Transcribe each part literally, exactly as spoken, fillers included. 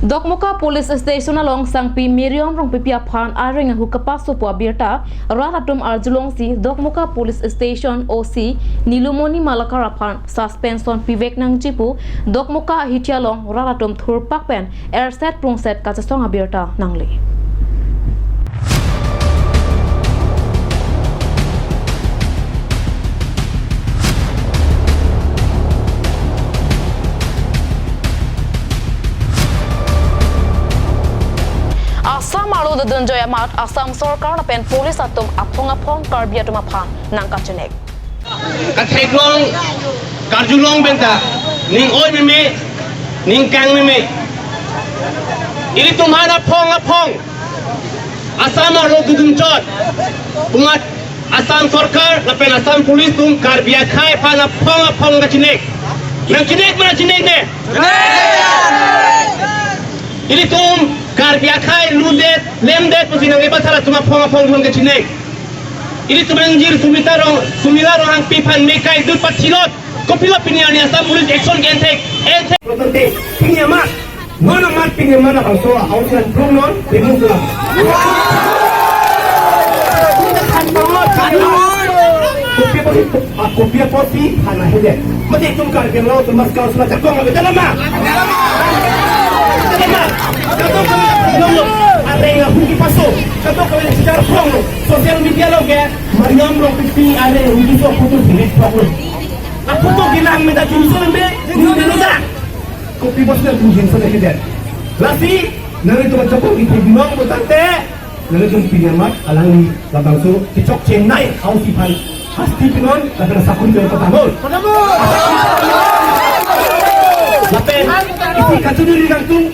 Dokmoka Police Station along sangpi Miriam Rongpipi aphan areng ahu kapasopo abirta rat atum arjulongsi Dokmoka Police Station O C Nilumoni Malakar aphan suspension pivek nangji pu Dokmoka ahithi along rat atum thurpak pen erset prungset kachesong abirta nangli. Assam arlo dodunjoi amat Assam sorkar lapen police atum aphong aphong Karbi atum aphan nangkachinek. Katheklong karjulong penta ning oi meme, ning kang meme. Ilitum aphan aphong aphong Assam arlo dodunchot pungat Assam sorkar lapen Assam police atum Karbi akhei aphan aphong aphong kachinek. Nangchinek ma nangchinek ne? Ilitum Karbi akhei ludet lemdet pusi nang-e ba sar atum aphong aphong aphong kachinek. Ilitum ingjir Sumita Rong, Sumila Ronghangpi aphan mekai dut pachilot. Kopilo pini arni Assam police action ke-en thek, en thek. Pini amat, non amat pini amat abangso audian plung non, pemung pulang. Kopi apot, ah, kopi apot si hana hede. Mate itum Karbi Anglong atum mas kau sula jakong abe dalam ma. Dalam ma. Kato kami, no, no. Areng ahu kipaso. Kato kami sijar prong lo. Social media lo ke. Miriam Rongpipi areng ahu kiso photo delete prong lo. Aphoto kelang meda jumso lembe, nung denoda. Kopi bos na jumso na keder. Lasi, nang itum achapok iphi binong putangte, nang itum pini amat alangli labangso kechok Chennai house iphan hasti pinon, lapen asakun pinon patamol. Lapen, isi kachunuri kangtung,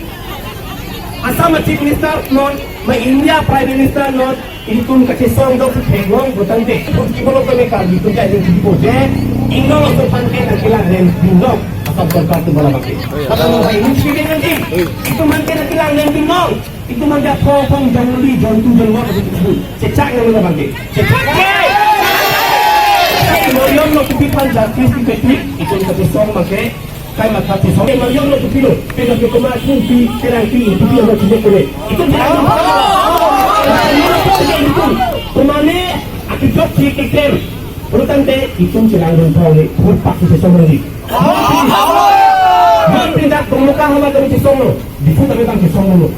Assam Chief Minister non, ma India Prime Minister non, itum kachesong dok theklong putangte. Pun kibolo kami kami tu jadi di boje, ingno so pan ke na kilang rem binong. Assam sorkar atum bala baki. Kata mo ba ini sih kan sih. Itum man ke na kilang rem binong. Itum man ke aphong aphong jangli jontu janwar itu. Chechak yang mana bangke? Chechak ke. Miriam Rongpipi aphan justice di petik, itum kachesong make. Kai matha chesong. Miriam Rongpipi lo. Pena ke koma kumpi, terang pi, pipi yang mau chineke kule. Itum terang pi. Itum. Koma ne, aki jok si keker. Pulotangte, itum terang pi le. Purpak si chesong lagi. Mantri dak pemuka hama kami chesong lo. Diphu kami bang chesong lo.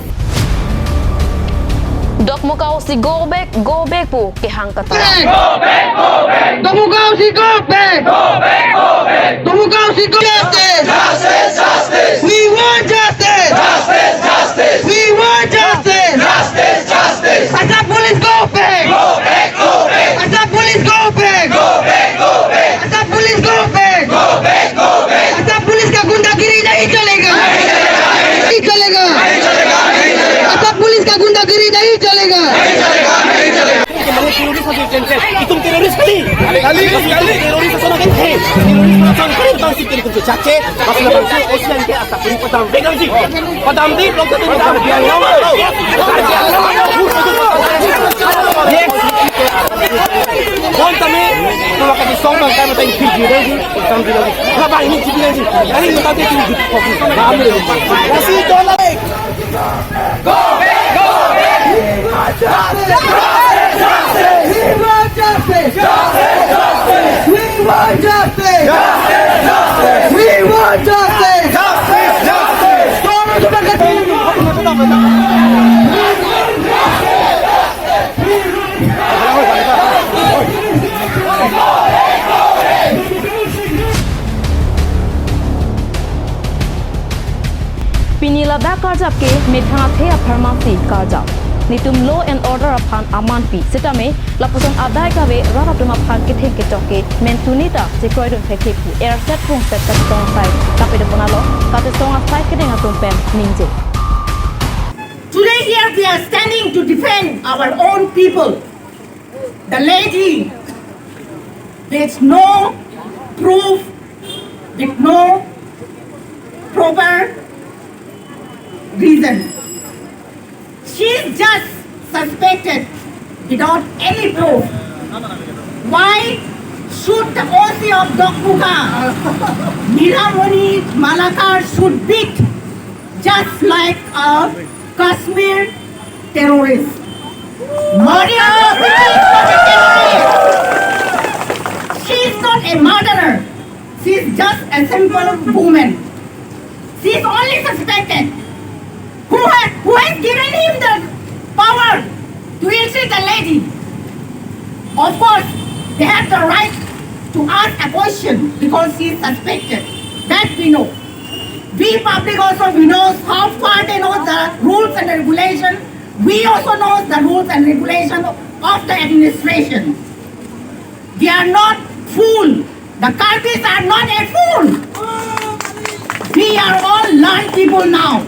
Dokmoka O C go back, go back pu kehang kata. Go back, go back. Dokmoka O C go back. Go back, go back. Dokmoka O C go justice. Justice, justice. We want justice. Justice, justice. We want justice. Justice, justice. Assam police go back. Go back, go back. Assam police go back. Go back, go back. Assam police go back. Go back, go back. Assam police ka gundagiri nahi chalega. Nahi chalega. Assam police ka gundagiri nahi chalega. Itum terrorist kali. Kali, kali. Terrorist asal kan. Terrorist asal kan. Itum terrorist. Padam di, padam di, padam di. Bon kami, kalau kami song bang kami tadi video lagi, kami lagi. Kalau bang ini video lagi, kami minta dia tunggu. Kami lagi. Kasih dolar. Go back, go back. We want justice! Justice! Justice! We want justice! Justice! Justice! We want justice! Justice! Justice! Tolong coba ke sini. Pini ladak karjap ke methang athe apharmansi karjap. Netum law and order aphan amanpi setame lapuson adai kave rat atum aphan ketheng kechok ke mentuni ta chekroidun thekthek pu erset prungset kachetong asai kapedun pon along kachetong asai kedeng atum pen ningje. Today here we are standing to defend our own people. The lady, there's no proof, with no proper reason. She is just suspected without any proof. Why should the O C of Dokmoka, Nilamoni Malakar, should beat Just like a Kashmir terrorist. Mariam Lombia is not a terrorist. She is not a murderer. She is just a simple woman. She is only suspected. Who has, who has given him the power to ill-treat the lady? Of course, they have the right to ask a question because she is suspected. That we know. We public also, we know how far they know the rules and regulation. We also know the rules and regulation of the administration. They are not fool. The Karbis are not a fool. We are all learned people now.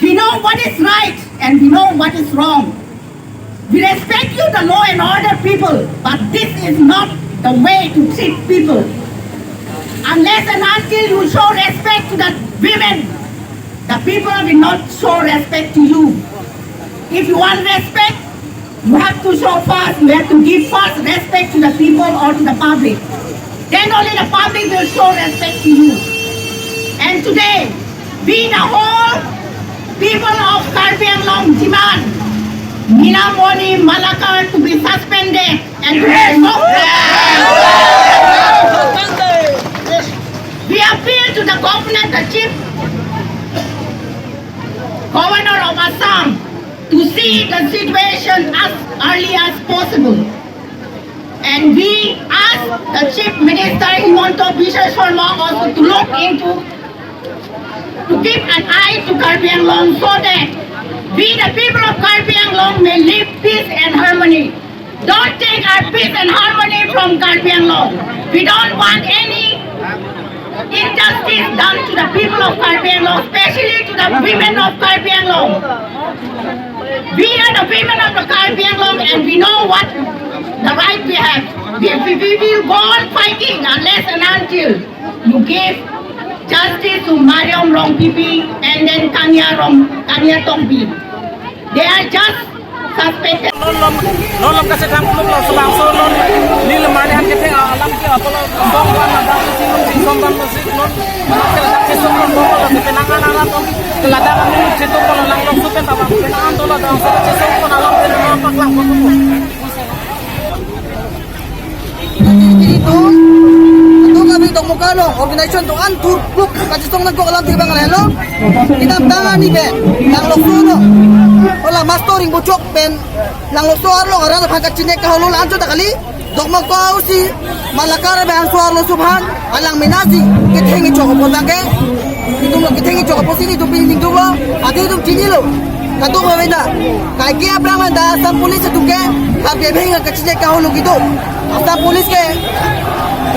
We know what is right and we know what is wrong. We respect you, the law and order people, but this is not the way to treat people. Unless and until you show respect to the women, the people will not show respect to you. If you want respect, you have to show first, you have to give first respect to the people or to the public. Then only the public will show respect to you. And today, we the whole people of Karbi Anglong demand Nilamoni Malakar to be suspended and to be removed. We appeal to the governor, the chief governor of Assam, to see the situation as early as possible. And we ask the Chief Minister Himanta Biswa Sarma also to look into, to keep an eye to Karbi Anglong so that we, the people of Karbi Anglong, may live peace and harmony. Don't take our peace and harmony from Karbi Anglong. We don't want any injustice done to the people of Karbi Anglong, especially to the women of Karbi Anglong. We are the women of the Karbi Anglong and we know what the right we have. We, we, we will go on fighting unless and until you give justice to Mariam Rongpipi and then Kania Rong, Kania Tongpi. They are just suspected. Non lom, non lom kachethang puluk lo, labangso non neli Mariam ketheng alam ke apolo song ban, labang si non si song ban lo si non, non ke ladak ke song ban lo, ladak ke penang an alam tong, ke ladak non si tong lo, lang lo supen tabang penang an to lo, labangso kachesong pon alam ke non paklang pon. Itum, itum kami Dokmoka along organization do-an thurpluk kachesong nangkok alam thik abang lahelo. Kedamtang arni pen Langlokso along, hala Master Rinpochok pen Langlokso arlo arat aphan kachinek kaholo la-an chot ta kali. Dokmoka A O C Malakar pen aso arloso aphan alang menasi ketheng kechok apot abang ke, itum lo ketheng kechok apotsi itum pini ningduk lo, adi itum chinilo. Kadokave ta, kaike aphrang ta Assam Police atum ke, Karbi apheng kachinek kaholo kedo. Assam Police ke,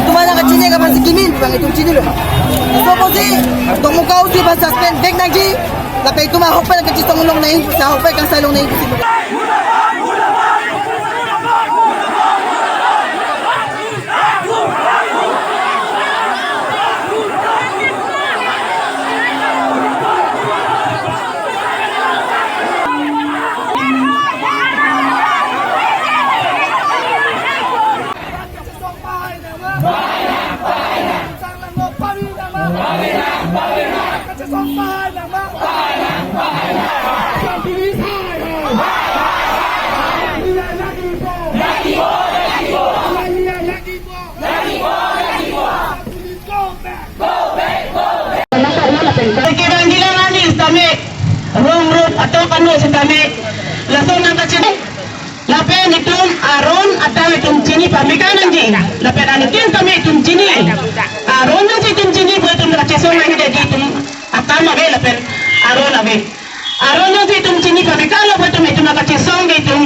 itum aphan kachinek aphansi kimin abang itum chinilo. Laso apotsi Dokmoka A O C aphan suspend vek nangji, lapen itum ahok pen kachesong long nangji, ahok pen kangsai long nangji. Kevangjilang arni sitame, rong rong atok ano sitame, lason nangkachini. Lapen itum aron atam itum chini pameka nangji. Lapen anuttin tame itum chini. Aron nangsi itum chini, bo itum kachesong nangji, itum atam ave lapen aron ave. Aron nangsi itum chini pameka lo, bo itum, itum kachesong itum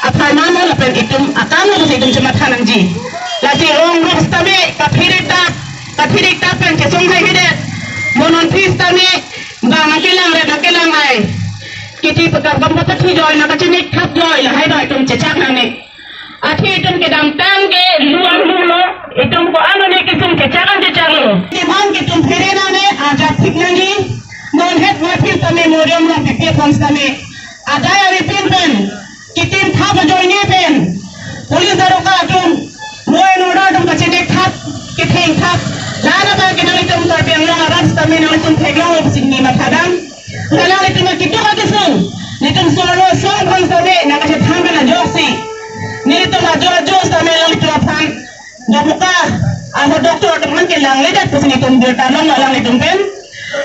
apharman lo lapen itum atam lo si itum chematha nangji. Lasi rong rong sitame kaphirik tap, kaphirik tap pen chesong haihedet. Mo non phi sitame bang nangkelang ret nangkelang ai. Kiti pekar bang patat hi joi nangkachinek thap joi lahai bang itum chechak nangne. Athe itum kedamtang ke luang lulo, itum ko-an ne kesung chechak an chechak lo. Itum aphan ke itum phere nangne, ajat thik nangji, non het ma phir tame Mariam Rongpipi aphan sitame. Adai aripin pen, kitim thap ajoine pen, police daroga atum, law and order atum kachinek thap, ketheng thap, la-an abang ke nang itum Karbi Anglong arat Kami nanglitum theklong pusi neli mathadam. Alanglitum akituk akisung, nelitum solo song bang sore nangkachethan pen ajoksi, nelitum ajo ajo sitame alanglitum aphan Dokmoka ahut doctor atum aphan kelangledet pusi nelitum birta longlo alanglitum pen.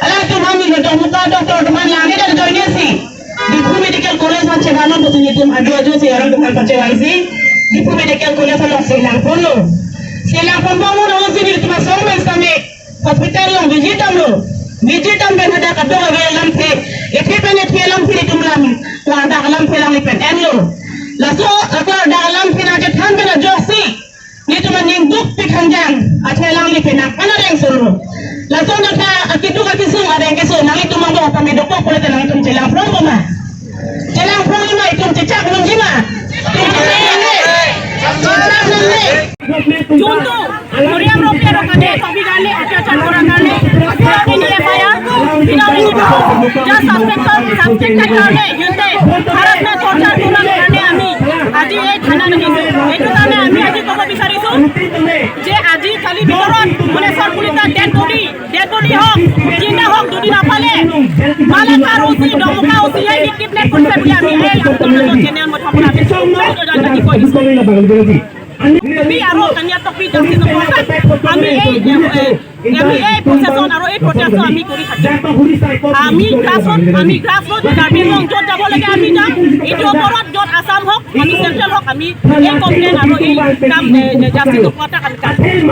Alangtum aphan nelitum Dokmoka doctor atum aphan langledet ajoinesi Diphu Medical College aphan chevanon pusi nelitum ajo ajosi alanglitum aphan pachevangsi Diphu Medical College along selang ponlo. Selang ponbom alongsi nelitum asong pen sitame hospital along visit damlo. Visit dam pen hadak kadokave alamthe, ethe pen ethe alamthe nelitum lam, klardak alamthe alangliphan enlo. Laso aklardak alamthe nangchethan pen ajoksi nelitum aning dukpik hanjang athe alangliphan nangpanareng solo. Laso nangta akituk akisung areng keso nanglitum angbong tame dokok pulote nangtum chelang phrong boma? Chelang phrong boma, itum chechak nungjima? Itum chechak nungjima? Chechak nungjima? যোনটো মৰিয়াম ৰূপে আৰু কানে কবি গানে অত্যাচাৰ কৰাৰ কাৰণে ফিৰাওনি নিয়ে পায়া, ফিৰাওনি নিয়ে পায়া, যাৰ ছাছপেক্টৰ, ছাছপেক্টৰ কাৰণে সিহঁতে ভাৰত মে টৰ্চাৰ কৰাৰ কাৰণে আমি আজি এই থানাত আহিছোঁ। এইটো কাৰণে আমি আজি ক'ব বিচাৰিছোঁ যে আজি কালি ভিতৰত ভুৱনেশ্বৰ কলিতাৰ ডেড বডি, ডেড বডি হওক, জিন্দা হওক, যদি নাপালে মালাকাৰ অ চি, ডমকা অ চি হে কিডনেপ কৰিছে বুলি আমি এই আন্দোলনত জেনেৰেল মথা পৰা আমি প্ৰেছ ৰিলিজত আজি কৈ দিছোঁ। আমি আৰু কানিয়া টপি জাষ্টিছ অফ আমি এই, আমি এই প্ৰচেছন আৰু এই প্ৰটেষ্ট আমি কৰি থাকিম। আমি গ্ৰাছৰুট, আমি গ্ৰাছৰুট কাৰ্বি আংলং য'ত যাব লাগে আমি যাম। এইটো ওপৰত য'ত আছাম হওক, আমি চেণ্ট্ৰেল হওক, আমি এই কমপ্লেইন আৰু এই কাম, এ, এ, জাষ্টিছ অফ আমি কাম কৰিম।